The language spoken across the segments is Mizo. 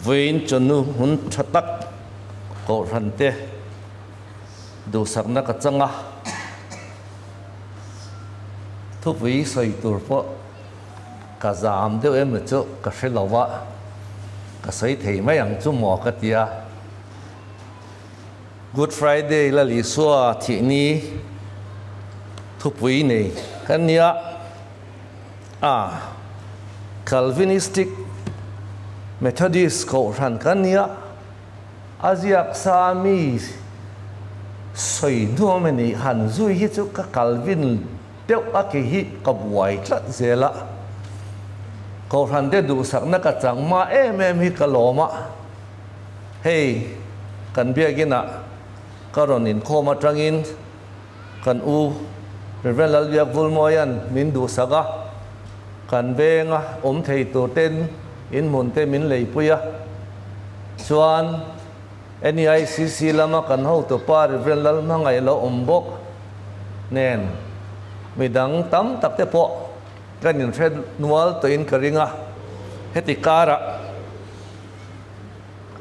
Vawiin chawhnu hun tha tak Kohhran te duhsakna ka chang a, thupui sawi tur pawh ka zam deuh em chu ka hre lo a, ka sawi thei mai ang chu maw ka ti a. Good Friday Lal Isua thihni thupui nei kan nia. A Calvinistic Methodist Kohhran kan nia, a ziak sa mi sawi hnuam a nih han zui hi chu ka Calvin deuh a ke hi ka buai tlat zel a. Kohhran te duhsakna ka chang hma em em hi ka lawm a, hei kan biakinah ka rawn inkhawm atangin Kan u Rev. Lalbiak Vulmawia'n min duhsak a, kan venga awm thei tur ten inhmun te min leipui a. Chuan NEICC lama kan hotupa Rev. Lalhmangaih lo awm bawk nen midang tam tak te pawh kan inhre nual tawhin ka ring a, heti karah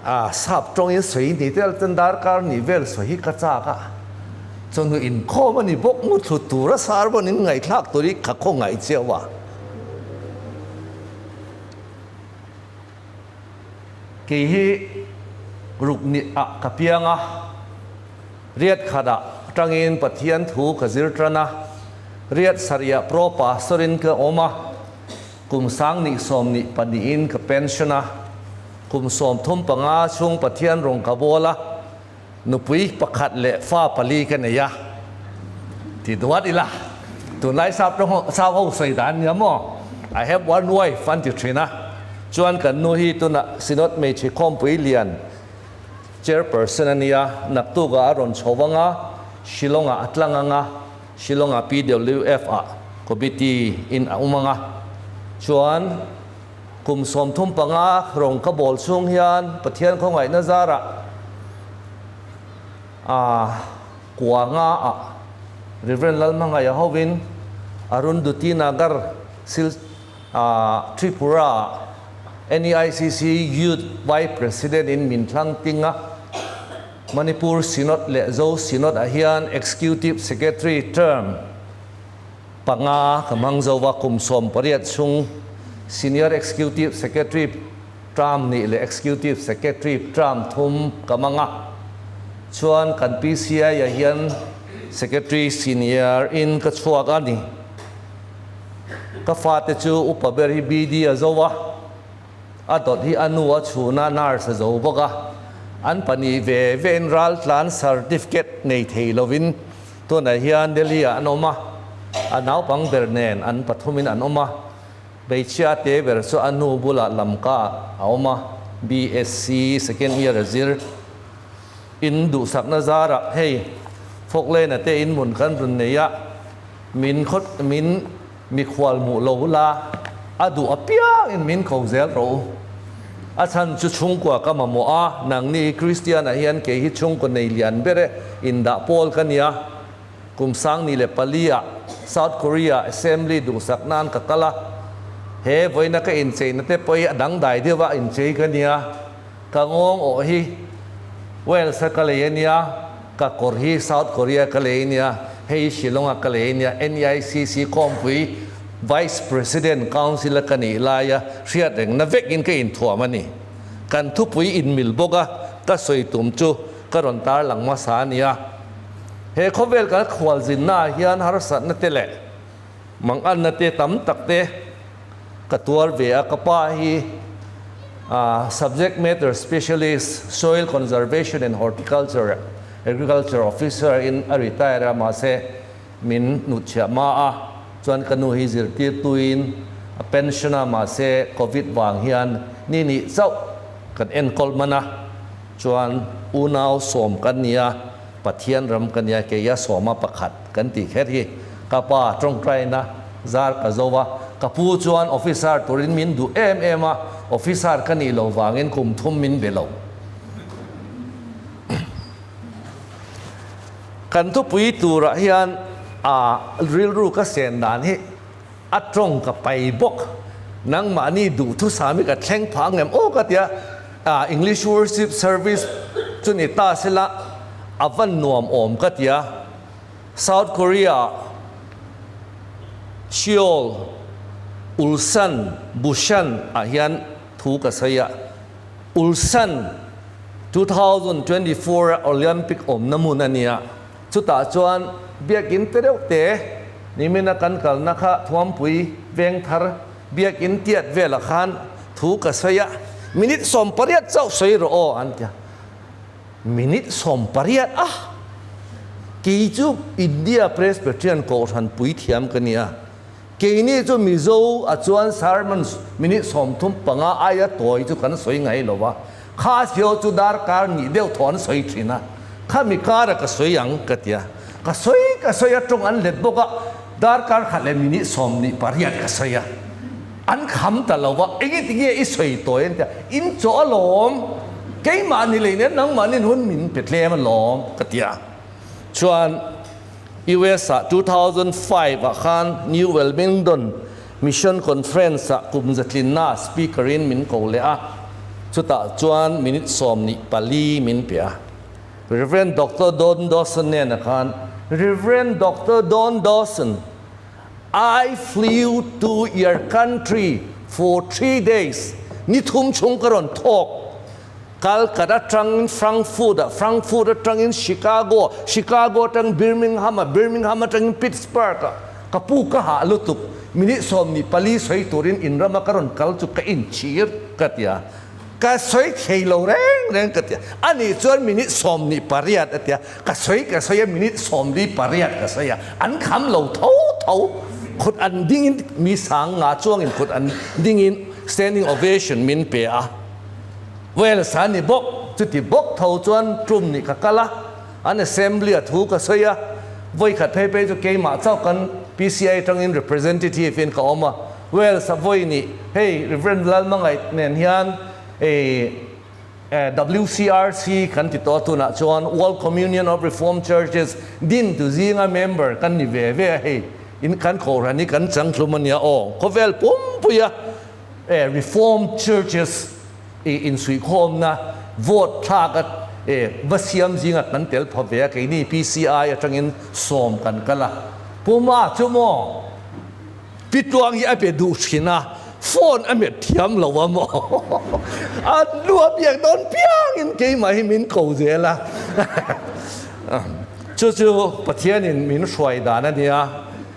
A sap tawngin sawi ni tel chuan darkar nih vel sawi hi ka chak a, chawhnu inkhawm a ni bawk mu thlu tura sermon in ngaihthlak tur hi ka khawngaih chiau a. Kei hi ruk ni ah ka piang a, riat khat ah tangin Pathian thu ka zir tan a, riat sarih ah pro pastor in ka awm a, Kum sang nih 72 in ka pension a, kum 35 chhung Pathian rawng ka bawl a, nupui pakhat leh fa pali ka nei a. Ti duat ila, tunlai sap tawng sap ho sawi dan nia maw? I have one wife an ti thin a, chuan kan nu hi tunah Synod Hmeichhe Khawmpui Lian Chairperson a nia, naktukah a rawn chho vang a, Shillong-ah a tlang ang a, Shillong-a PWF ah committee in a awm ang a, chuan kum 35 rawng ka bawl chhung hian Pathian khawngaihna zarah a kuanga ah Rev. Lalhmangaih hovin Arundhuti Nagar Sil Tripura ah NEICC Youth Vice President in min thlang ting a. Manipur Synod leh Zo Synod ah hian Executive Secretary term panga ka hmang zo va, kum 18 chhung Senior Executive Secretary term nih leh Executive Secretary term thum ka hmang a. Chuan kan PCI ah hian Secretary Senior in ka chhuak a ni. Ka fate chu upa ber hi BD a zo a. A dawt hi a nu a chhun a, nurse a zo bawk a. An pahnih ve ve in raltlan certificate nei thei lovin tunah hian Delhi ah an awm a, a naupang ber nen an pathumin an awm a. Hmeichhia te ber chu a nu bulah Lamka ah a awm a, BSc second year a zir. In duhsakna zarah hei Falkland-a te in hmun kan rawn nei a, min khawt min Mikhual hmuh lo la, a duh apiangin min ko zel rawh u. A chhan chu chhungkua ka mamawh a, nangni hi Kristian-ah hian kei hi chhungkaw nei lian ber e, indah pawl ka nia. Kum 2004-ah South Korea Assembly duhsak nan ka kal a, he vawiina ka incheina te pawh hi a dangdai deuh a inchei ka nia. Ka ngawng awh hi Wales-a ka lei a nia, ka kawr hi South Korea ka lei a nia, hei hi Shillong-a ka lei a nia, NEICC khawmpui Vice President Council-a ka nih laia hriat rengna vekin ka inthuam a ni. Kan thupui inmil bawk a, ka sawi tum chu ka rawn tarlang hmasa a nia. He khawvel kan khualzinnaah hian harsatna te leh Manganna te tam tak te ka tuar ve a, ka pa hi Subject Matter Specialist, Soil Conservation and Horticulture, Agriculture Officer in a retire a, mahse min hnutchhiah hma a, chuan ka nu hi zirtirtuin a pension a, mahse Covid vang hian ni nih chauh kan enkawl hman a, chuan unau sawm kan ni a, Pathian ram ka nia keia sawma pakhat kan tih kher hi ka pa tawngtaina zar ka zo a, ka pu chuan officer turin min duh em em a, officer ka nih loh vangin kum thum min be lo. Kan thupui turah hian a rilru ka sen dan hi a tawng ka pai bawk, nangmahni duhthusam hi ka thleng phah ang em aw ka tia. English worship service chu ni ta sela a van nuam awm ka ti a. South Korea, Seoul, Ulsan, Busan ah hian thu ka sawi a. Ulsan 2024 a Olympic awmna hmun a nia. Chutah chuan biakin te deuh te nimina kan kalna kha Thuampui Vengthar biakin tiat velah khan thu ka sawi a, minute 18 chauh sawi rawh aw an ti a. Minute 18 a? Kei chu India Presbyterian Kohhran puithiam ka ni a, keini chu Mizo a chuan sermon minute 35 aia tawi chu kan sawi ngai lo a, kha sio chu darkar nih deuh thaw an sawi thin a, khami kara ka sawi ang ka ti a, ka sawi ka sawi a tawng an let bawk a, darkar khat leh minute 28 ka sawi a. An kham ta lo va, engiti nge i sawi tawi an ti a, in chaw alawm, keimah ni lei nen nangmahni hun min pe tlem alawm ka ti a. Chuan US ah 2005 ah khan New Wilmington Mission Conference ah kum zatlinna speaker in min ko leh a, chutah chuan minute 24 min pe a. Rev. Doctor Don Dawson nena khan, Rev. Doctor Don Dawson, I flew to your country for 3 days, ni thum chhung ka rawn thawk Calcutta atangin Frankfurt ah, Frankfurt atangin Chicago, Chicago atang Birmingham ah, Birmingham atangin Pittsburgh ah, ka pu ka hah lutuk, minute 24 sawi turin in rama ka rawn kal chu ka inchhir ka ti a, ka sawi thei lo reng reng ka ti a, ani chuan minute 28 a ti a. Ka sawi ka sawi a minute 48 ka sawi a, an kham lo tho tho, khut an dingin mi sang nga chuangin khut an dingin standing ovation min pe a, well sa ni bawk, chuti bawk tho chuan tum nih ka kal a, an assembly a thu ka sawi a, vawi khat phei phei chu keimah chauh kan PCI atangin representative in ka awm a, well sa vawi nih hei Reverend Lalmangaih nen hian ei WCRC kan ti tawh a, tunah chuan World Communion of Reformed Churches din tu zinga member kan ni ve ve a, hei in kan kohhran hi kan changtlum a nia aw, khawvel pumpuia Reformed Churches insuihkhawmna vote thlak a va siam zinga kan tel pha ve a, keini PCI atangin sawm kan kal a, Puma chu maw? Pitluang hi a pe duh thin a, phone a met thiam lo a maw? A lu a biak dawn piangin keimah hi min ko zel a. Chu chu Pathianin min hruai dan a nia.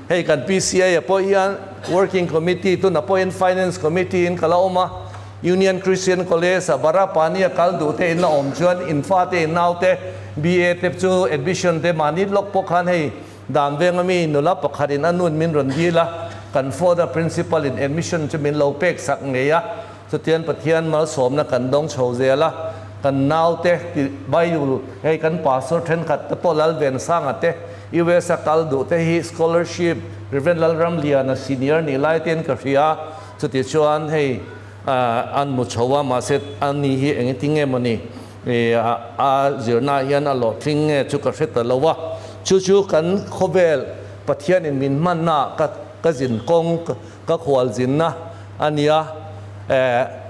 Hei kan PCA a pawh hian Working Committee tuna pawhin Finance Committee in ka la awm a, Union Christian College a Barapani a kal duh te in la awm chuan in fate in naute BA te chu admission te mahni lawk pawh khan hei Dan venga mi nula pakhatin a nun min rawn dil a, kan fawda principal in admission chu min lo pek sak ngei a, chutian Pathian malsawmna kan dawng chho zel a, kan naute ti Bible hei kan pastor thenkhat te pawh Lalvensanga te US a kal duh te hi scholarship Rev Lalramliana senior nih lai ten ka hria, chuti chuan hei an mu chho a mahse ani hi engtin nge mawni A zirna hian a hlawhtling nge chu ka hre ta lo a, chu chu kan khawvel Pathianin min hmanna ka ka zin kawng ka khual zinna a nia.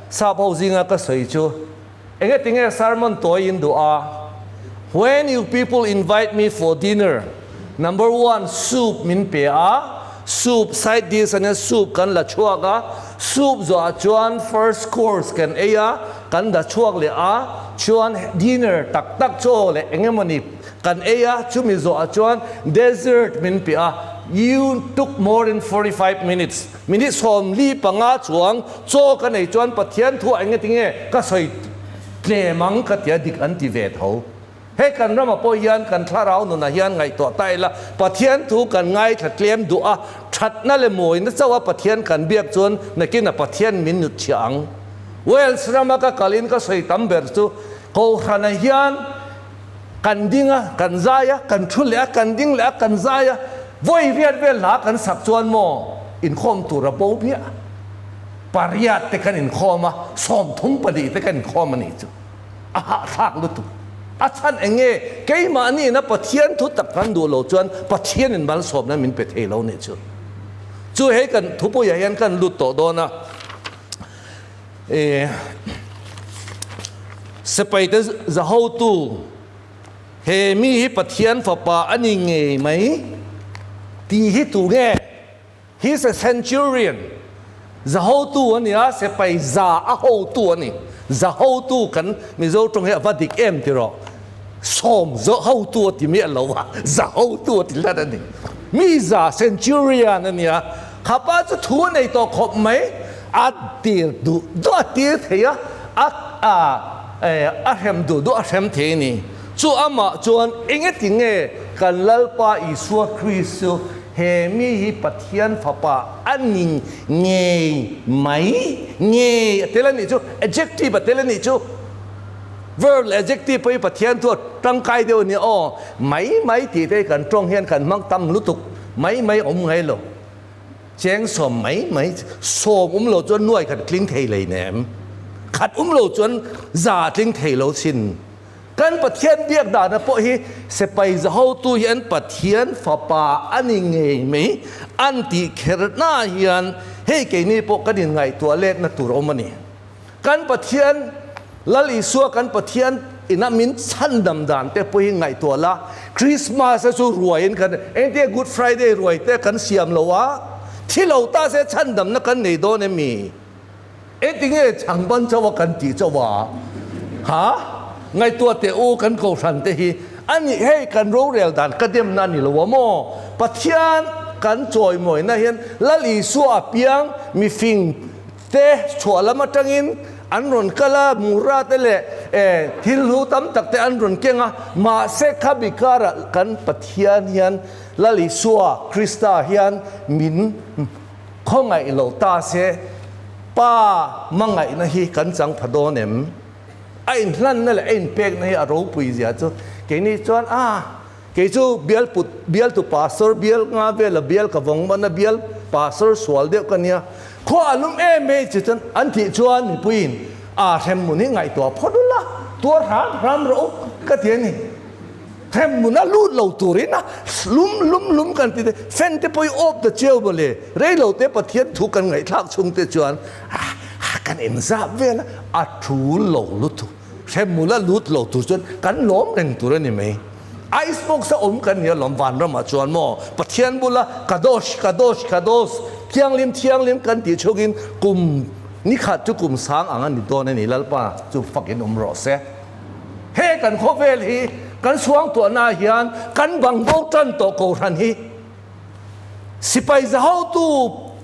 Sap ho zinga ka sawi chu enge tinge sermon tawi in duh a, When you people invite me for dinner, number one soup min pe a, soup side dish a nia soup kan la chhuak a, soup zawhah chuan first course kan ei a, Kan da chhuak leh a, chuan dinner tak tak chaw leh eng emawni kan ei a, chumi zawhah chuan dessert min pe a, you took more than 45 minutes, minute 45 chuang chaw ka nei chuan Pathian thuah eng enge ka sawi tlem ang ka tia dik an ti ve tho. He kan ramah pawh hian kan thlarau nunah hian ngaihtuah ta ila, Pathian thu kan ngaithla tlem duh a, thatna leh mawina chauha Pathian kan biak chuan nakin a Pathian min nut chhiah ang. Wales rama ka kalin ka sawi tam ber chu Kohhrana hian kan ding a, kan zai a, kan thu leh a, kan ding leh a, kan zai a, vawi riat vel hla kan sak chuan maw inkhawm tur a bo hmiah. Pariat te kan inkhawm a, 34 te kan inkhawm a nih chu. A hahthlak lutuk. A chhan eng nge? Keimahniin a Pathian thu tak kan duh lo chuan Pathianin malsawmna min pe thei lo nih chu. Chu hei kan thupuiah hian kan lut tawh dawn a. E. Sipaite zahotu, He mi hi Pathian Fapa a ni ngei mai tih hi tu nge? He's a centurion. Zahotu a ni a, sipai za a hotu a ni. Zahotu kan Mizo tawng hi a va dik em ti rawh. Sawm hotu a ti miah lo a, zahotu a ti hlat a ni. Mi za centurion a ni a, khapa chu thu a nei tawh khawp mai, a tir duh duh a tir thei a, a a hrem duh duh a hrem thei a ni. Chu amah chuan engeti nge kan Lalpa Isua Krist chu He mi hi Pathian Fapa a ni ngei mai, ngei a tel a nih chu, adjective a tel a nih chu. Verb leh adjective pawh hi Pathian thu a tangkai deuh a nia aw. Mai mai tih te hi kan tawng hian kan hmang tam lutuk, mai mai awm ngai lo. Cheng sawm mai mai, sawm awm lo chuan nuai khat tling thei lei nem, khat awm lo chuan za tling thei lo thin. Kan Pathian biak dahna pawh hi Sipai zahotu hian Pathian Fapa a ni ngei mai an tih kherna hian hei keini pawh kan inngaihtuah letna tur awm a ni. Kan Pathian Lal Isua kan Pathian ina min chhandam dan te pawh hi ngaihtuah la, Christmas a chu ruaiin kan engtia Good Friday ruai te kan siam lo a, thi lo ta se chhandamna kan nei dawn em mi? Engtinge chhangban chauh a kan tih chauh a? Ha? Ngaihtuah teh u kan kohhran te hi a nih hei kan rorel dan ka demna a ni lo a maw? Pathian kan chawimawina hian Lal Isua a piang mifing te chhuah lam atangin an rawn kal a, mura te leh thil hlu tam tak te an rawn keng a, mahse kha bikarah kan Pathian hian Lal Isua Krista hian min Khawngaih lo ta se, Pa hmangaihna hi kan chang pha dawn em? A inhlanna leh a inpekna hi a ropui zia chu keini chuan a, kei chu bial put, bialtu pastor bial nga vela bial ka vawng mana bial pastor sual deuh ka nia, khua a lum em em chi chuan an tih chuan mipuiin a hremhmun hi ngaihtuah phawt ula, tuar hram hram rawh u ka ti a ni. Hremhmun a lut lo turin a lum lum lum kan ti te, fan te pawh i awp ta chiau maw le, rei lo te Pathian thu kan ngaihthlak chhung te chuan kan inzap vel a, a tul lo lutuk. Hremhmun a lut lo tur chuan kan lawm reng tur a ni mai. Ice box a awm kan nia lawm vanramah chuan maw Pathian bula kadosh kadosh kadosh thianghlim thianghlim kan tih chhungin kum nikhat chu kum sang ang a ni dawn a ni Lalpa chu fakin awm rawh se. He kan khawvel hi kan suangtuahna hian kan bang bo tan tawh kohhran hi sipai zahotu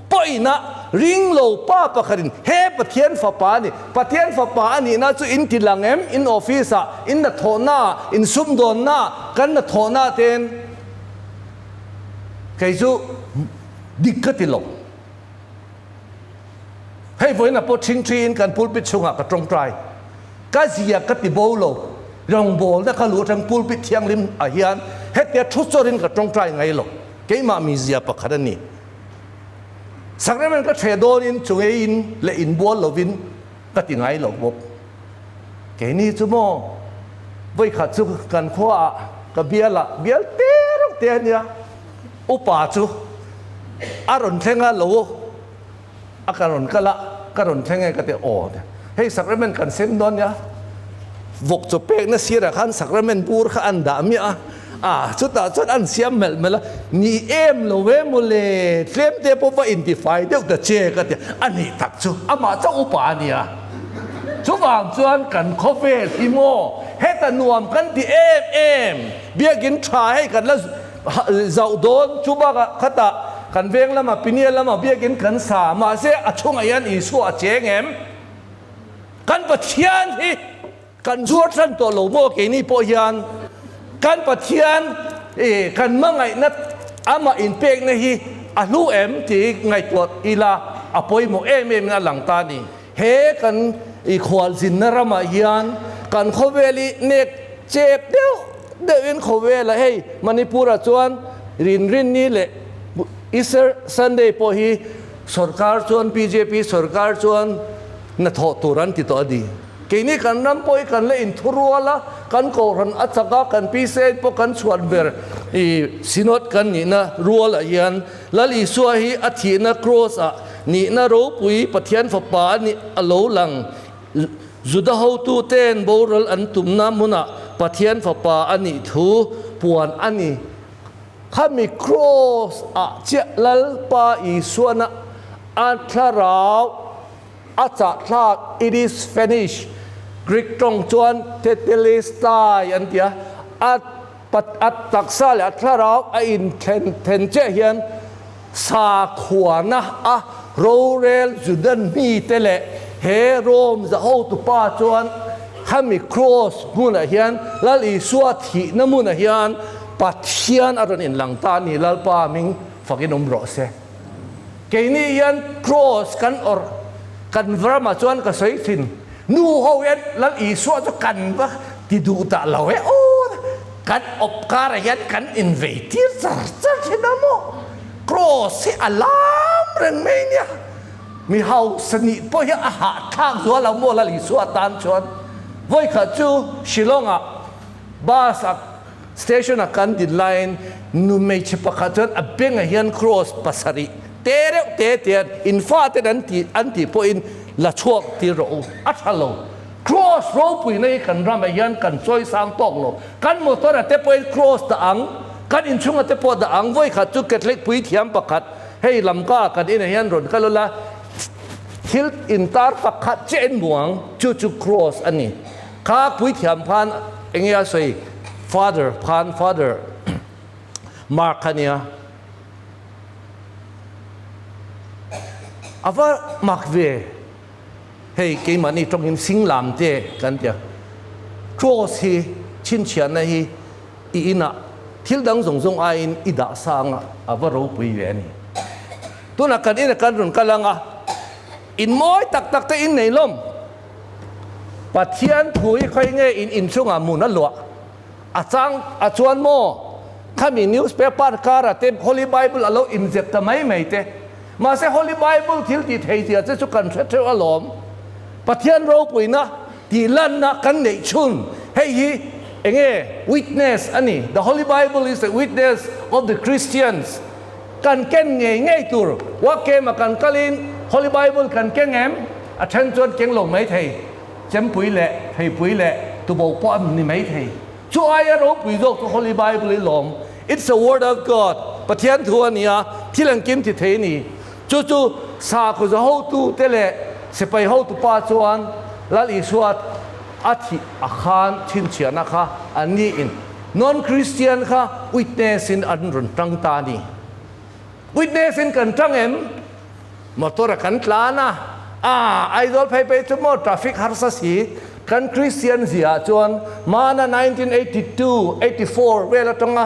pawhina ring lo pa pakhatin he Pathian fapa a ni, Pathian fapa a nihna chu in ti lang em? In office ah, in hnathawhna ah, in sumdawnna ah, kan hnathawhna ah ten kei chu dik ka ti lo. Hei vawiinah pawh ṭhingṭhiin kan pulpit chhungah ka ṭawngṭai. Ka zia ka ti bo lo. Rawngbawlna ka luh aṭang pulpit thianghlim ah hian hetia thu chawrin ka ṭawngṭai ngai lo. Keimah mi zia pakhat a ni. Sacrament ka ṭheh dawnin chungeiin leh inbual lovin ka ti ngai lo bawk. Keini chu maw vawikhat chu kan khuaah ka bialah bial te reuh te a nia. Upa chu a rawn thleng a lo a ka rawn kal a, ka rawn thleng e ka ti aw hei sacrament kan sem dawn nia vawk chaw pekna sirah khan sacrament bur kha an dah miah a ah chutah chuan an siam melh melh a ni em lo e mawle tlem te pawh va intifai deuh ta che ka ti a nih tak chu amah chauh upa a nia chuvang chuan kan khawvel hi maw heta nuam kan ti em em biakin tha hei kan la Zauh dawn chu bakah khatah kan veng lama Piniel lama biakin kan sa mahse a chhungah hian Isua a cheng em? Kan Pathian hi kan zuar tlan tawh lo maw keini pawh hian kan Pathian kan hmangaihna amah inpekna hi a hlu em tih ngaihtuah ila a pawimawh em em in a lang ta a ni. He kan khualzinna ramah hian kan khawvel hi nek chep deuh deuhin khawvela hei Manipur-ah chuan Rinrinni leh Easter Sunday pawh hi sorkar chuan bjp sorkar chuan hnathawh tur an ti tawh a ni. Keini kan ram pawh hi kan la inthurual a, kan kohhran a chak a, kan PCI pawh kan chhuan ber i Synod kan nihna rualah hian Lal Isua hi a thihna Cross-ah nihna ropui Pathian Fapa a nih a lo lang. Juda hotute'n boral an tumna hmunah Pathian Fapa a nih thu puan a ni. Khami Kraws ah chiah Lalpa Isuana a thlarau a chahthlak, it is finished, Greek tawng chuan tetelestai an ti a, a a taksa leh a thlarau a inthlen then chiah hian Sakhuana a rorel Judan mite leh he Rome zahotupa chuan khami Kraws hmunah hian Lal Isua thihna hmunah hian Pathian a rawn inlang ta a ni, Lalpa hming fakin awm rawh se. Keini hian Kraws kan awrh kan ramah chuan ka sawi thin, nu ho hian Lal Isua chu kan va ti duh ta lo e aw, kan awp karah hian kan invei tir char char thin a maw? Kraws hi a lam reng mai nia, mi hausa nih pawh hi a hahthlak zual lo maw Lal Isua tan chuan. Vawikhat chu Shillong-ah bus a Station a kan din laiin nu hmeichhe pakhat chuan a bengah hian cross pasarih te reuh te te a in faten an tih an tih pawhin la chhuak tir rawh u a tha lo. Cross ropuina hi kan ramah hian kan chawi sang tawk lo. Kan motor a te pawhin cross dah ang, kan inchhunga te pawh dah ang. Vawikhat chu Catholic puithiam pakhat hei lamka kan inah hian rawn kal ula thil intar pakhat chiah in muang chu chu cross a ni. Kha puithiam khan enge a sawi father khan father Mark kha nia a va mak ve hei keimahni tawngin singlam te kan tia cross hi chhinchhiahna hi i inah thil dang zawng zawng aiin i dah sang a a va ropui ve a ni tunah kan inah kan rawn kal ang a in mawi tak tak te in nei lawm. Pathian thu hi khawi nge in inchungah mun a luah a chang a chuan maw khami newspaper kara te Holy Bible a lo inzep ta mai mai te mahse Holy Bible thil tih thei zia che chu kan hre theuh alawm Pathian ropuina tih lanna kan neih chhun hei hi enge witness a ni the Holy Bible is a witness of the Christians Kan ken ngei ngei tur work camp a kan kalin Holy Bible kan keng em? A then chuan keng lo mai thei, chempui leh theipui leh tubo pawh an ni mai thei. Chu aia ropui zawk chu Holy Bible i lawm. It's a word of God, Pathian thu a ni a, thil engkim ti thei a ni. Chu chu sakhaw za hotu te leh sipai hotu pa chuan Lal Isua a thih a khan chhinchhiahna kha an niin Non-Christian kha witness in an rawn tang ta a ni. Witness in kan tang em? Motor a kan tlan a, ah Aizawl phei phei chu maw traffic harsa si, kan Christian zia ah chuan hmana 1982, 84 vel atanga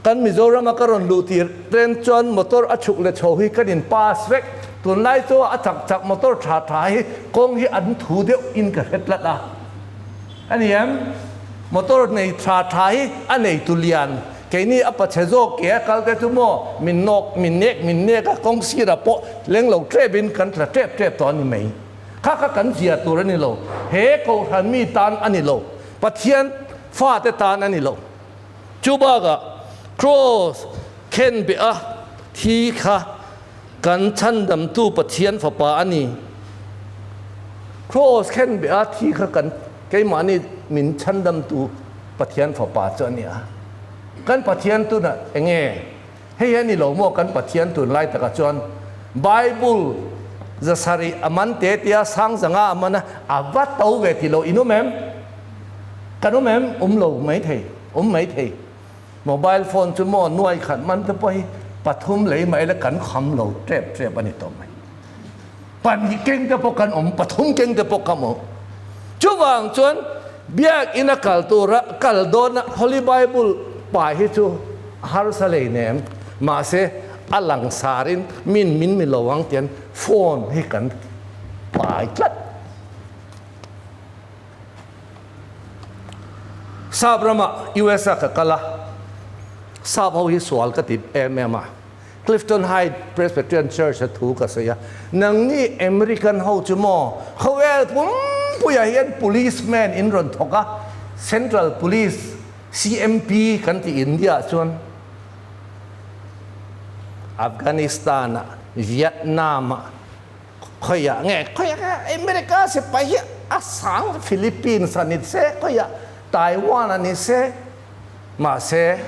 kan Mizoram a ka rawn luh tir ten chuan motor a chhuk leh chho hi kan in pass vek. Tunlai chu a chak chak motor tha tha hi kawng hi an thu deuh in ka hre tlat a. A ni em? Motor nei tha tha hi a nei tu lian. Keini a pachhe zawk ke a kal te chu maw min nawk, min nek, min nek a, kawng sirah pawh leng lo tep in kan tla tep tep tawh a ni mai. Kha kha kan zia tur a ni lo. He Kohhran mi tan a ni lo. Pathian fate tan a ni lo. Chu bakah Kraws khenbeh a thi kha Kan chhandamtu Pathian Fapa a ni. Kraws khenbeh a thi kha kan keimahni min chhandamtu Pathian Fapa chu a ni a. Kan Pathian tunah enge hei hi a ni lo maw kan Pathian tunlai takah chuan Bible zasarih a man te tia sangzanga a man a, a va to ve ti lo in awm em? Kan awm em? Awm lo mai thei, awm mai thei. Mobile phone chu maw nuai khat man te pawh hi pathum lei mai la kan kham lo tep tep a ni tawh mai. Pahnih keng te pawh kan awm, pathum keng te pawh kan awm. Chuvang chuan biakinn a kal tura kal dawna Holy Bible pai hi chu a harsa lei nem. Mahse a langsarin min min mi lo ang tian phone hi kan pai tlat. Sap ramah US a ka kal a, sap ho hi sual ka ti em em a, Clifton Height Presbyterian Church a thu ka sawi a, nangni American ho chu maw khawvel pumpuiah hian policeman in rawn thawk a, Central Police, CMP, kan ti India ah chuan Afghanistan ah, Vietnam ah, Khawiah nge khawiah nge America sipai hi A sang Philippines a ni se khawiah Taiwan a ni se mahse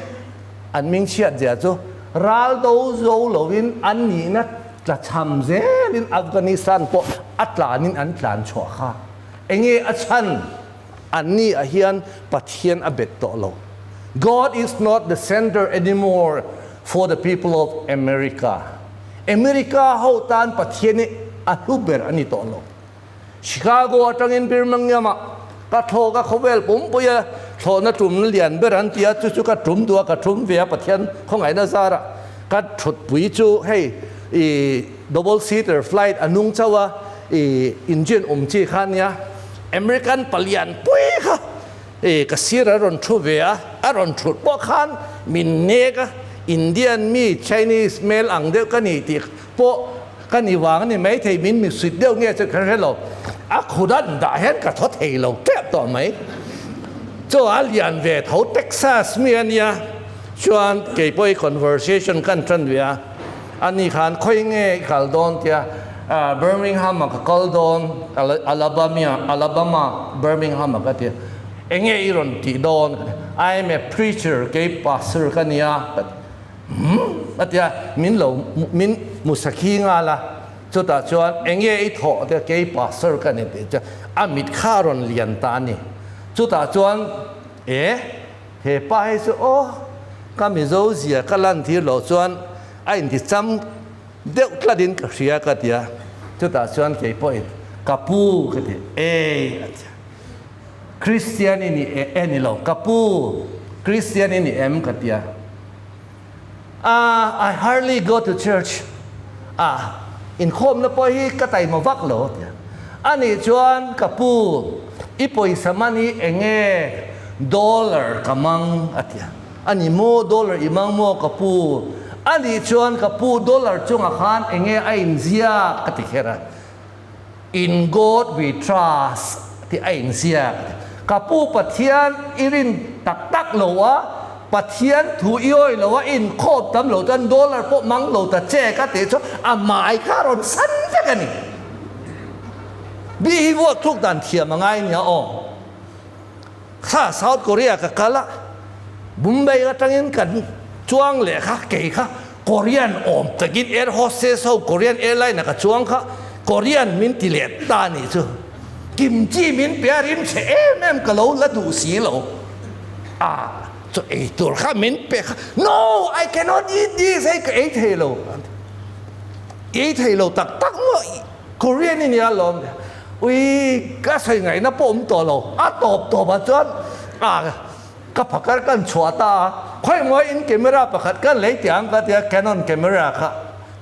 an hmingchhiat zia chu ral do zo loin an nihna tlachham zelin Afghanistan pawh a tlanin an tlan chhuah kha. Enge a chhan? Anni ah hian Pathian a bet tawh lo. God is not the center anymore for the people of America. America ho tan Pathian hi a hlu ber a ni tawh lo. Chicago atangin Birmingham ah ka thlawk a, khawvel pumpuia thlawhna tumna lian ber an ti a, chu chu ka tum duh a, ka tum ve a, Pathian khawngaihna zarah ka thutpui chu hei i double seater flight a nung chauh a, i engine awm chi kha ania. American palian pui kha i ka sir a rawn thu ve a, a rawn thut pawh khan min nek a, Indian mi Chinese hmel ang deuh ka ni tih pawh ka ni vang a ni maithei, min misuit deuh nge chu ka hre lo, a khut an dah hian ka thaw thei lo tep tawh mai. Chaw a lian ve tho Texas mi a nia, chuan kei pawh i conversation kan tan ve a, ani khan khawi nge i kal dawn tia Birmingham ah ka kal dawn Alabama Alabama Birmingham ah ka ti a, enge i rawn tih dawn ka ti a, I am a preacher kei pastor ka nia ka ti. Umm a ti a, min lo min hmu sakhi nghal a, chutah chuan enge i thawh te kei pastor ka ni tih chuan a mit kha a rawn lian ta a ni. Chutah chuan e he pa hi chu aw ka Mizo zia ka lan tir loh chuan a inti cham deuh tlat in ka hria ka ti a, chutah chuan kei pawhin ka pu ka ti e a ti a. Kristian i ni e ni lo ka pu Kristian i ni em ka tia ah I hardly go to church ah inkhawmna pawh hi ka taima vak lo a tia anih chuan ka pu i pawisa man hi enge dollar ka mang a tia ani maw dollar i mang maw ka pu anih chuan ka pu dollar chungah khan enge a inziak ka ti kher a. In God we trust tih a inziak. Ka pu Pathian i rin tak tak lo a, Pathian thu i awi lo a, inkhawp tam lo chuan dollar pawh mang lo ta che ka tih chuan a hmai kha a rawn san vek a ni. Bi hi vuak thluk dan thiam a ngai nia aw. Kha South Korea ka kal a, Mumbai atangin kan chuang leh kha kei kha Korean awm takin air hostess ho Korean airline a ka chuang kha Korean min ti leh ta nih chu kimchi min pe a rim chhe em em ka lo la duh si lo a chaw ei tur kha min pe kha no I cannot eat this hei ka ei thei lo ei thei lo tak tak maw Korean i nia lawm ui ka sawi ngaihna pawh awm tawh lo a tawp tawp ah chuan a ka phakar kan chhuah ta a khawi mawi in camera pakhat kan lei tih ang ka tia Canon camera kha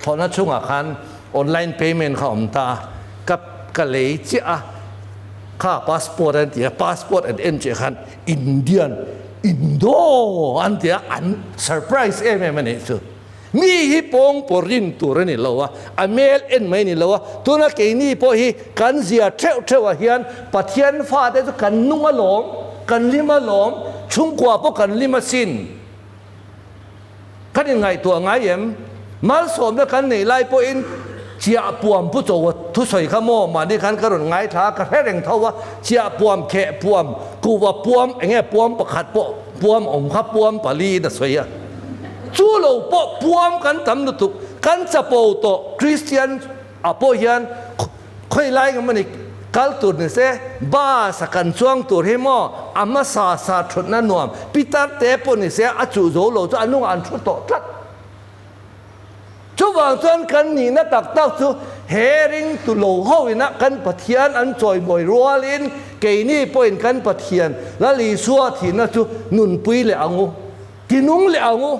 thlawhna chhungah khan online payment kha awm ta a ka ka lei chiah a kha passport an ti a passport an en chiah khan Indian Indo an tia an surprise em em a nih chu. Mi hi pawng pawh rin tur a ni lo a, a hmel en mai a ni lo a, tuna keini pawh hi kan zia theuh theuh ah hian Pathian fate chu kan nung alawm, kan lim alawm, chhungkua pawh kan lim asin. Kan inngaihtuah ngai em? Malsawmna kan neih lai pawhin chiah puam pu cho thusawi kha maw mahni khan ka rawn ngaithla a, ka hre reng tho a, chiah puam, kheh puam, kuhva puam, enge puam pakhat pawh puam awm kha puam pali in a sawi a. Chu lo pawh puam kan tam lutuk, kan chapo tawh Kristian ah pawh hian khawi lai ngam a ni, kal tur ni se bus a kan chuang tur hi maw a hmasa sa thutna nuam pitar te pawh ni se a chuh zo lo chu a nungah an thu tawh tlat. Chuvang chuan kan nihna tak tak chu he ringtu lo ho ina kan Pathian an chawimawi rualin keini pawhin kan Pathian Lal Isua thihna chu nunpui leh ang u. Tinung leh ang u,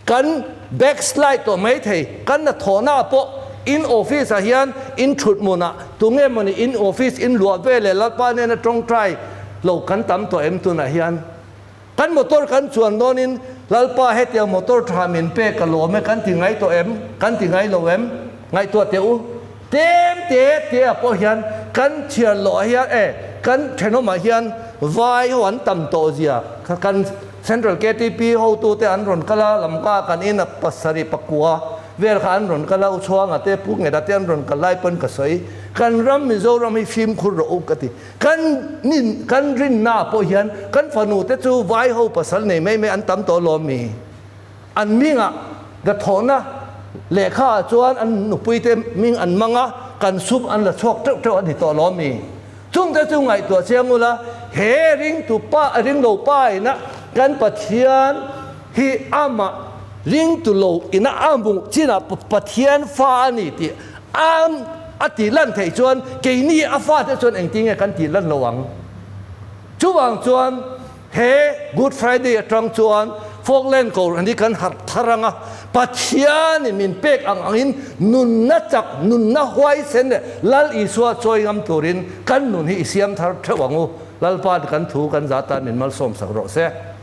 kan backslide tawh mai thei, kan hnathawhna ah pawh in office ah hian in thut hmun ah tunge mawni in office in luah ve leh Lalpa nena tawngtai lo kan tam tawh em tunah hian kan motor kan chuan dawn in Lalpa hetiang motor tha min pek ka lawm e kan ti ngai tawh em kan ti ngai lo em ngaihtuah teh u tlem te te ah pawh hian kan thian loh ah hian e kan thenawm ah hian vai ho an tam tawh zia kan Central ktp hotute an rawn kal a, Lamka kan in a pasarih pakua vel kha an rawn kal a, U Chhuanga te, Pu Ngeta te an rawn kal lai pawn ka sawi, kan ram Mizoram hi fimkhur rawh u ka ti. Kan nin kan rinna pawh hian kan fanu te chu vai ho pasal nei mai mai an tam tawh lawm mi? An mingah hnathawhna lehkha ah chuan an nupui te hming an mang a, kan sum an la chhuak teuh teuh a ni tawh lawm mi? Chungte chu ngaihtuah chiang ula, he ringtu pa ringlo pa ina kan Pathian hi amah ringtu lo ina a hmuh chinah Pathian fa a ni tih a a tih lan theih chuan keini a fate chuan engtin nge kan tih lan lo ang? Chuvang chuan he Good Friday atang chuan Falkland Kohhran hi kan harh thar ang a, Pathianin min pek ang angin nunna chak, nunna huaisen leh Lal Isua chawi ngam turin kan nun hi i siam thar theuh ang u. Lalpa kan thu kan zah tan min malsawm sak rawh se.